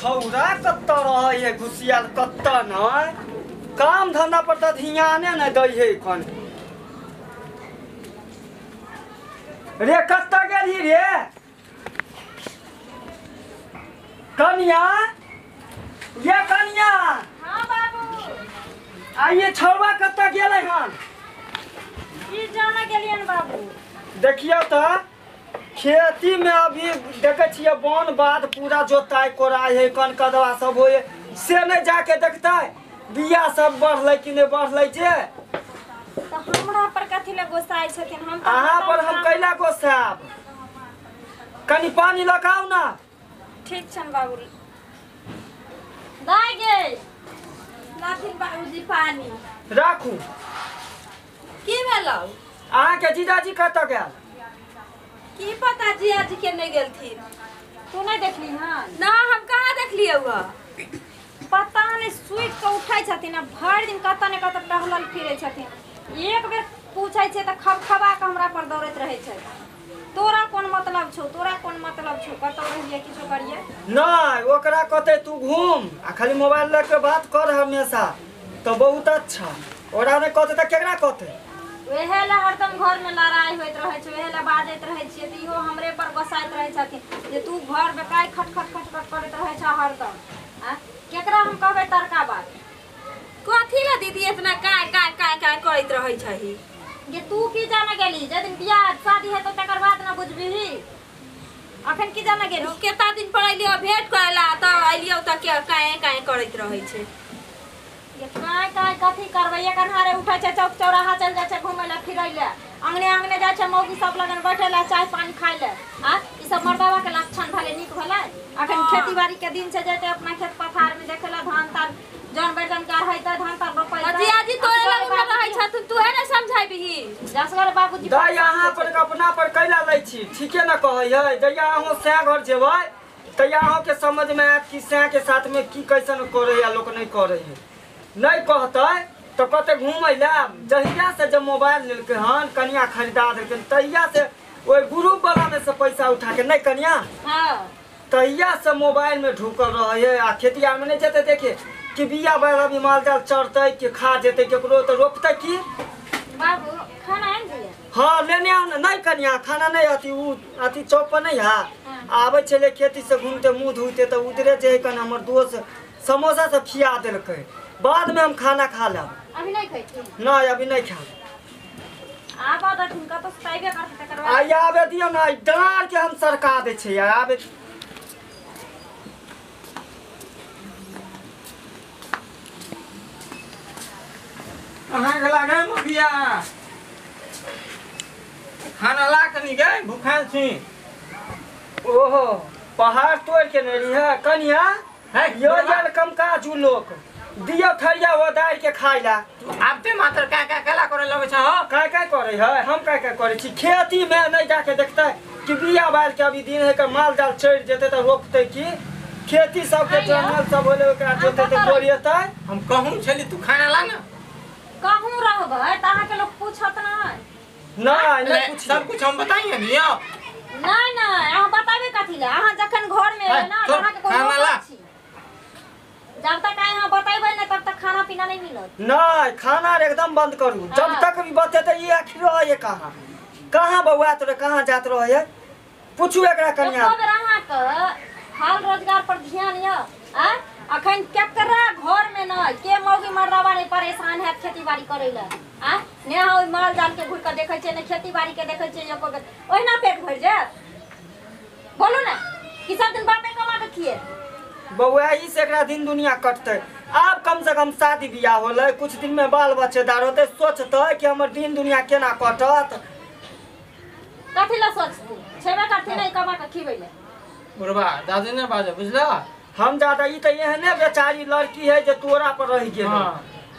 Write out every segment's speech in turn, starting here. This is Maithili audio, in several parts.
छौरा कत्ता रहै है घुसियाल कत्ता नहीं काम धंधा पर तो ध्याने नहीं दै है कन रे कत्ता गेली रे कन्या ये कन्या। हां बाबू आइए छौरा कत्ता गेलै हन की जाना गेलियन बाबू। देखियो तो खेती में अभी देखे छियै वन बाध पूरा जोताई कोराई है कन कदवा सब होए से नहीं जाके देखते बिया सब बढ़लै कि नहीं बढ़लै जे तो हमरा पर कथि ले गोसाई छथिन हम अहाँ पर हम कैला गोसाब कनी पानी लगाऊ ना। ठीक छन बाबू दाइ गे लाथिन बाबूजी पानी राखू। की भेलौ अहाँ के जीजाजी कतऽ गेल की पता जीजाजी के नहीं गेलथिन तू नहीं देखली हन ना हम कहाँ देखलियै हुआ पता नहीं सुति के उठै छथिन आ भरि दिन कतऽ ने कतऽ टहलल फिरै छथिन एक बेर पूछै छियै तऽ खबखबा के हमरा पर दौड़ैत रहै छै तोरा कोन मतलब छौ तोरा कोन मतलब छौ कतऽ रहियै किछो करियै नहीं ओकरा कहतै तू घूम आ खाली मोबाइल लऽ के बात कर हमेशा तो बहुत अच्छा ओकरा नहीं कहतै तऽ केकरा कहतै। वएह ला हरदम घर में लड़ाई होइत रहै छै वएह ला बाजैत रहै छियै तऽ इहो हमरे पर गोसाइत रहै छथिन जे तू घर में काहे खट खट खट खट करैत रहै छ हरदम आ केकरा हम कहबै तड़का बात कथी ला दीदी इतना काय काय काय काय करैत रहै छही जे तू की जाने गेली जे दिन बियाह शादी हेतौ तकर बाद न बुझबिही अखन की जाने गेली केता दिन पर अइलियो भेंट करेला त अइलियो त के काय काय करैत रहै छै ये काय काय कथी करबै एखन हारे उठै छै चौक चौराहा चल जाइ छै घुमै ला फिरै ला अंगने अंगने जाइ छै मौगी सब लगन बैठे ला चाय पानी खाय ला आ ई सब मर्दावा के लक्षण भेलै नीक भेलै अखन खेती बाड़ी के दिन छै जैते अपना खेत पथार में देखे ला धान तान जन बैजन के रहै धान तान रोपै जीजाजी तोरे लग में रहै छथुन तू है ने समझाइबही जसगर बाबूजी दाइ अहाँ पर अपना पर कैला लै छी ठीके न कहै है जहिया अहाँ सैं घर जेबै तहिया अहाँ के समझ में आयत कि सैं के साथ में की कैसन करै या लोक नहीं करै है नहीं कहते तो कहते घूमै ला जहिया से जब मोबाइल लेलकै हन कनिया खरीदा देलकै तहिया से ओहि ग्रुप वाला में से पैसा उठा के नहीं कनिया हाँ तहिया से मोबाइल में ढुकल रहे है आ खेतिया में नहीं जेते देखे कि बिया बैल अभी माल जाल चढ़तै कि खा जेतै केकरो तो रोपतै की बाबू खाना आनि दिए हाँ लेने आउ ना नहीं कनिया खाना नहीं अथी उ अथी चौक पर नहीं है आबै छलै खेती से घूमते मुँह धोते तऽ उधरे जे है कन हमर दोस्त समोसा सब खिया देलकै बाद में हम खाना खा लेब। अभी नहीं खाइ नहीं अभी नहीं खाब आबऽ दथिन कतौ से अइबे करतै तकर बाद आइ आबे दियौ ना डाँर के हम सरका दै छियै आबे। अहाँ के लागै मुखिया खाना ला कनी गे भूखाल छी। ओहो पहाड़ तोड़ के ने रही कनिया यो जल कम काजू लोक दियो थरिया ओदार के खाइ ला आबते मात्र का का कला करे लगै छ हो काय काय करे है हम काय काय करे छी खेती में नहीं जाके देखते कि बिया बाल के अभी दिन है के माल जाल चढ़ जेते त रोपते की खेती सब के जंगल सब होले ओकरा जोते त कोरियतै। हम कहूं छली तू खाना ला ना कहूं रहबै त अहाँ के लोग पूछत नहीं नहीं नहीं पूछ सब कुछ हम बताइए नि यो नहीं नहीं अहाँ बताबे कथी ला अहाँ जखन घर में है ना अहाँ के कोई खाना ला जब तक अहाँ बतेबै ना तब तक खाना पीना नहीं मिलत। नहीं खाना एकदम बंद करू जब तक भी बतेते ई आखिर रहे कहाँ कहाँ बौआ तोरे कहाँ जात रहे पूछू एकरा कनिया एको बेर अहाँ के हाल रोजगार पर ध्यान य आ अखन केकरा घर में न के मौगी मर्दावा नहीं परेशान है खेती बाड़ी करै ला आ ने अहाँ ओइ माल जाल के घुर के देखै छियै ने खेती बाड़ी के देखै छियै एको बेर ओहिना पेट भरि जायत बोलू ना कि सब दिन बापे कमा के खिए बौआ ई से एकरा दिन दुनिया कटतै आब कम से कम शादी बियाह होलै कुछ दिन में बाल बच्चेदार होतै सोचतै कि हमर दिन दुनिया केना कटत कथी ला सोचतै छेबे करथिन नहीं कमा के खिबै ले बुढ़बा दादी ने बाजे बुझला हम ज्यादा ई तऽ एहने बेचारी लड़की है जे तोरा पर रहि गेल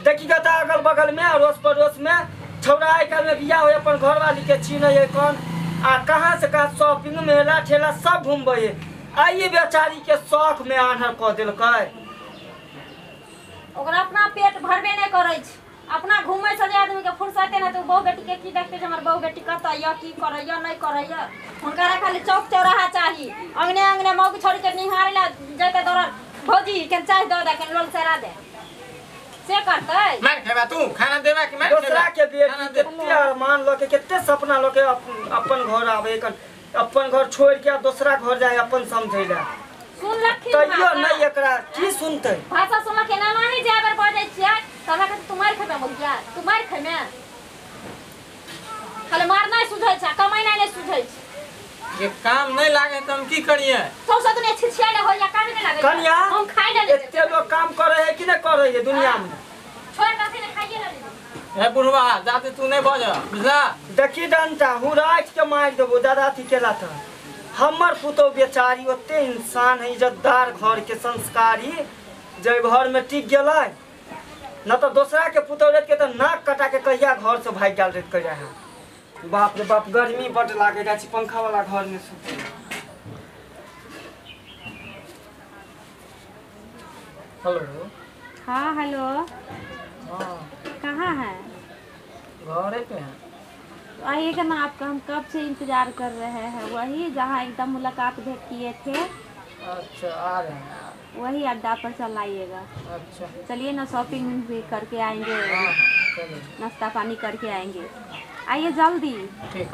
देखी गता अगल बगल में अड़ोस पड़ोस में छौड़ा आइ काल्हि में बियाह होय अपन घरवाली के छीनै है कौन आ कहाँ से कहाँ शॉपिंग मेला ठेला सब घूमबै है आइए बेचारी के शौक में आन्हर कऽ देलकै। ओकरा अपना पेट भरबे नहीं करै छै अपना घूमै से जे आदमी के फुर्सते नहीं तो बहु बेटी के की देखते जे हमर बहु बेटी कतऽ यऽ की करै यऽ नहीं करै यऽ हुनकरा खाली चौक चौराहा चाही अंगने अंगने मौगी छोड़ी के निहारे ला जैते दौड़ल भौजी के चाय दो दे के लोल चरा दे से करतै। मार खेबा तू खाना देबा कि मार खेबा? दोसरा के बेटी केते अरमान ल के केते सपना ल के अपन घर आवे अपन घर छोड़ के दोसरा घर जाए अपन समझैला सुनलखिन तैयो नहीं एकरा की सुनतै? भाषा सुनलखिन ना नहीं जाय बेर बजै छियै तोरा के तू मार खेबे मगिया तू मार खेमे खाली मारनाइ सुझै छै कमाइनाइ नहीं सुझै छै। ये काम नहीं लागे त हम की करिए? सौसा दुनिया छिछिया ले होया काम नहीं लागे कन्या हम खाइ ले एते लोग काम करे है कि नहीं करे है दुनिया में? छोड़ दथिन खाइए ले। ए बुढ़वा जाते तू नहीं बज बुझला? देखी डंटा हूं राख के मार देबो दादा थी केला त हमर पुतो बेचारी ओते इंसान है इज्जतदार घर के संस्कारी जे घर में टिक गेलै न त दोसरा के पुतो रेत के त नाक कटा के कहिया घर से भाग गेल रेत कहिया है। बाप रे बाप गर्मी बड लागे जाइ छै पंखा वाला घर में सुते। हेलो। हाँ हेलो। हाँ कहाँ है? घरे पे है। आइएगा ना, आपका हम कब से इंतजार कर रहे हैं। वही जहाँ एकदम मुलाकात भेंट किए थे। अच्छा आ रहे हैं, वही अड्डा पर चल आइएगा। अच्छा चलिए ना, शॉपिंग भी करके आएंगे। हाँ, चलिए नाश्ता पानी करके आएंगे। आइए जल्दी। ठीक।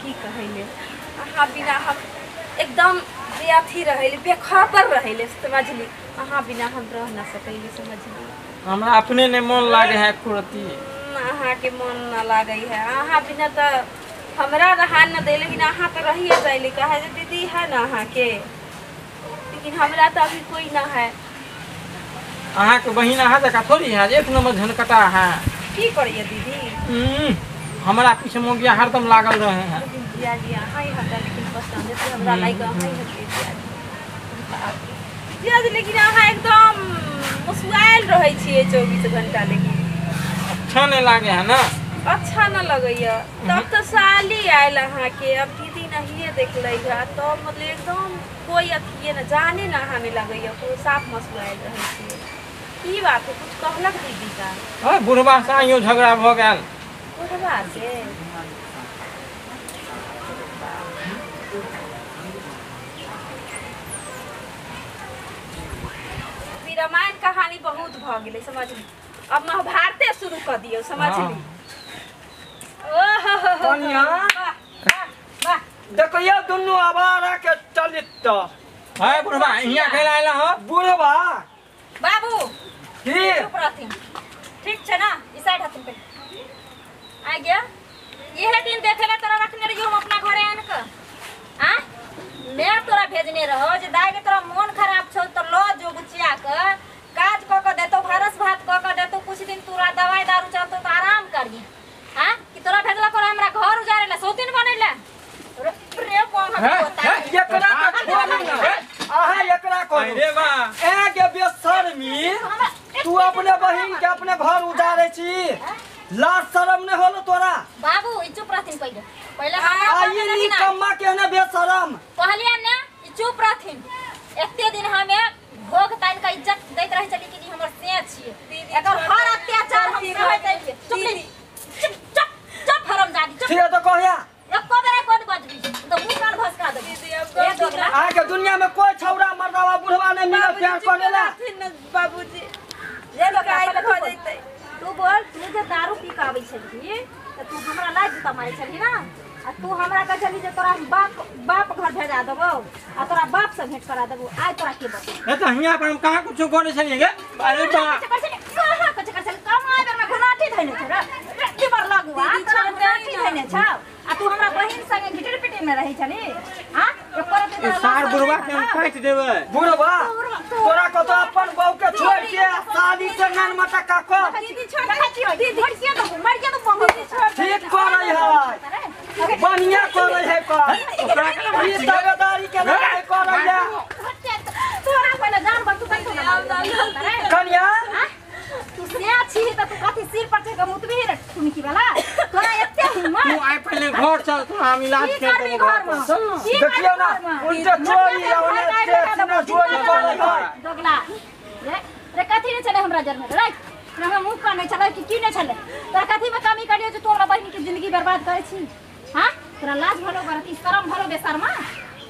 की कहले अहाँ बिना हम एकदम बेअथी रहले बेखबर रहले समझली। अहाँ बिना हम रह ना सकैली समझली। हमरा अपने ने मन लागे है कुरती। अहाँ के मन न लागे है अहाँ बिना त हमरा रहा न दे, लेकिन अहाँ तो रहिए जाइली। कहे जे दीदी है ना अहाँ के, लेकिन हमरा तो अभी कोई ना है। अहाँ के बहिन अहाँ जका थोड़ी है, एक नंबर झनकटा है। की करिए दीदी? हमरा पीछे मोगिया हरदम लागल रहे हैं। लेकिन जिया जी अहाँ ही हमरा लेकिन पसंद है, हमरा लाइक अहाँ ही हते जिया जी। जिया जी लेकिन अहाँ एकदम मुस्कुरायल रहै छियै 24 घंटा, लेकिन अच्छा नहीं लागे है ना? अच्छा न लगैया। तब तो साली आयल अहाँ के, अब दीदी नहीं देखलै है तब मतलब एकदम कोई अथिए न जाने न अहाँ में लगैया, कोई साफ मसुआयल रहै छियै। की बात है, कुछ कहलक दीदी का? अरे बुढ़वा से आइयो झगड़ा भ गेल। बुढ़वा से? रामायण कहानी बहुत भ गेलै समझली, अब महाभारते शुरू कर दियौ समझली। कन्या देखियो दुनू आवारा के चलित है। बुढ़वा हियां कैला आइला हो? बुढ़वा बाबू की चुप रहथिन, ठीक छै ना? ई साइड हथिन पे आ गया। इहे दिन देखेला तोरा रखने रहियो हम अपना घरे आन के। आ मैं तोरा भेजने रहो जे दाई के तोरा मन खराब छौ त ल जो बुचिया के काज क के देतो, भरस भात क के देतो, कुछ दिन तोरा दवाई दारू चलतो त आराम करिए। हां कि तोरा भेजला कर हमरा घर उजारेला सौतीन बनेला रे कोन होता एकरा त छोड़ू ना। अहाँ एकरा कहू रे बा ए के बेशर्मी तू अपने बहिन के अपने घर उजारे छी, लाज शरम नहीं होलो तोरा? बाबू ई चुप रहथिन पहिले पहिले आ ई निकम्मा के ने बेशरम कहलियै ने ई चुप रहथिन। एते दिन हमे भोग तान के इज्जत दैत रहे छली कि हमर से छियै, एकर हर अत्याचार हम सहैत रहियै। चुप चुप चुप चुप हरामजादी चुप। ठीक है तो कहया एको बेर कोन बजबी तो मुंह कान भसका देबी। दीदी अब आके के दुनिया में कोई छौरा मर्दावा बुढ़वा नहीं मिले प्यार करेला। बाबूजी ले लोग हो जइतै। तू बोल, तू जे दारू पी के आबै छलही त तू हमरा लाज जूता मारै छलही ना, आ तू हमरा कहै छलही जे तोरा बाप बाप घर भेजा देबौ आ तोरा बाप से भेंट करा देबौ। आइ तोरा के बतौ? ए त हियां पर हम कहां कुछो करै छलियै गे? अरे बा कहां कुछो करै छलियै? कमाइ बेर में घुनाठी धइने छौ रे, रे बर लागू आ तोरा घुनाठी धइने छौ आ तू हमरा बहिन संगे घिटिर पिटिर में रहै छली। हां ए सार बुढ़वा के हम काटि देबै। बुढ़वा तोरा कतो अपन बहू के छोड़ के साली से नन मटका कर। दीदी छोड़ दीदी मर के दो, मर के दो बहू ठीक करै है, बढ़िया करै है कर। ई तगदारी के नहीं करै है। तोरा पहिले जान बतू तू ना कन्या तू से छी त तू कथि सिर पर चढ़ के मुतबी रे टुनकी वाला तोरा एते हिम्मत? तू आइ पहिले घर चल, तू हम इलाज कर देबो घर में। चल ना देखियो ना उनके चोरी आ ओने चोरी करै है दोगला रे रे कथि ने चले हमरा जर में रे हमरा मुँह कान नहीं छलै कि की नहीं छलै तोरा कथी में कमी करियो जे तू हमरा बहिन के जिंदगी बर्बाद करै छी हां तोरा लाज भलो बरती शरम भलो बेशर्मा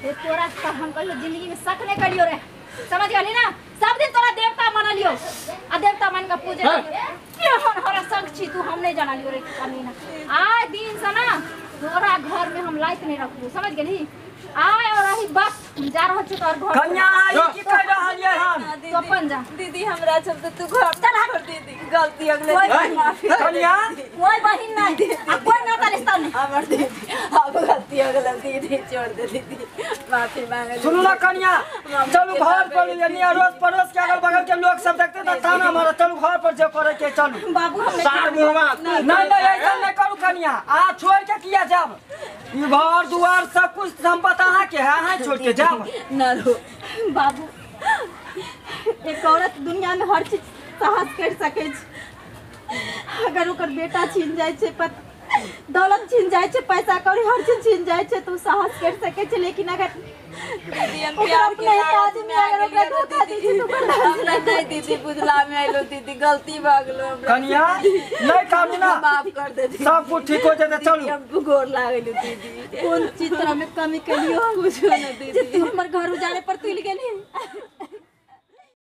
ते तोरा पर हम कहियो जिंदगी में शक नहीं करियो रे समझ गेली ना सब दिन तोरा देवता मानलियो आ देवता मान के पूजे के हम हरा शक छी तू हम नहीं जानलियो रे कमी ना आय दिन से ना तोरा घर में हम लाइट नहीं रखबो समझ गेली आय और रही बस हम जा रहल छी तोर घर कन्या आई की कह रहल ये हम तू अपन जा दीदी हमरा चलते तू घर चल हट दीदी गलती अगले दिन माफी कन्या कोई बहिन नहीं आ कोई नाता रिश्ता नहीं हमर दीदी अब गलती अगले दीदी छोड़ दे दीदी माफी मांगे सुनू ना कन्या चलू घर पर यानी अड़ोस पड़ोस के अगल बगल के लोग सब देखते त ताना मारे चलू घर पर जे करे के चलू बाबू हम सार मुहवा नहीं नहीं ऐसा नहीं करू कन्या आ छोड़ के किया जाब ई घर दुआर सब कुछ संपत्ति अहाँ के है अहाँ छोड़ के जाब ना रो बाबू एक औरत दुनिया में हर चीज साहस कर सके छै अगर ओकर बेटा छीन जाय छै दौलत छीन जाय छै पैसा कौड़ी हर चीज छीन जाय छै तो साहस कर सके छै लेकिन अगर दीदी हम प्यार के आदमी अगर ओकरा धोखा दै छै तो हमरा नहीं दीदी बुझला में आइलो दीदी गलती भ गेलो हमरा कन्या नहीं कानू ना माफ कर दे दीदी सब कुछ ठीक हो जेतै चलू हम गोर लागलो दीदी कोन चीज तोरा में कमी कलियो कुछो ना दीदी जे तू हमर घर उजाड़े पर तुल गेली।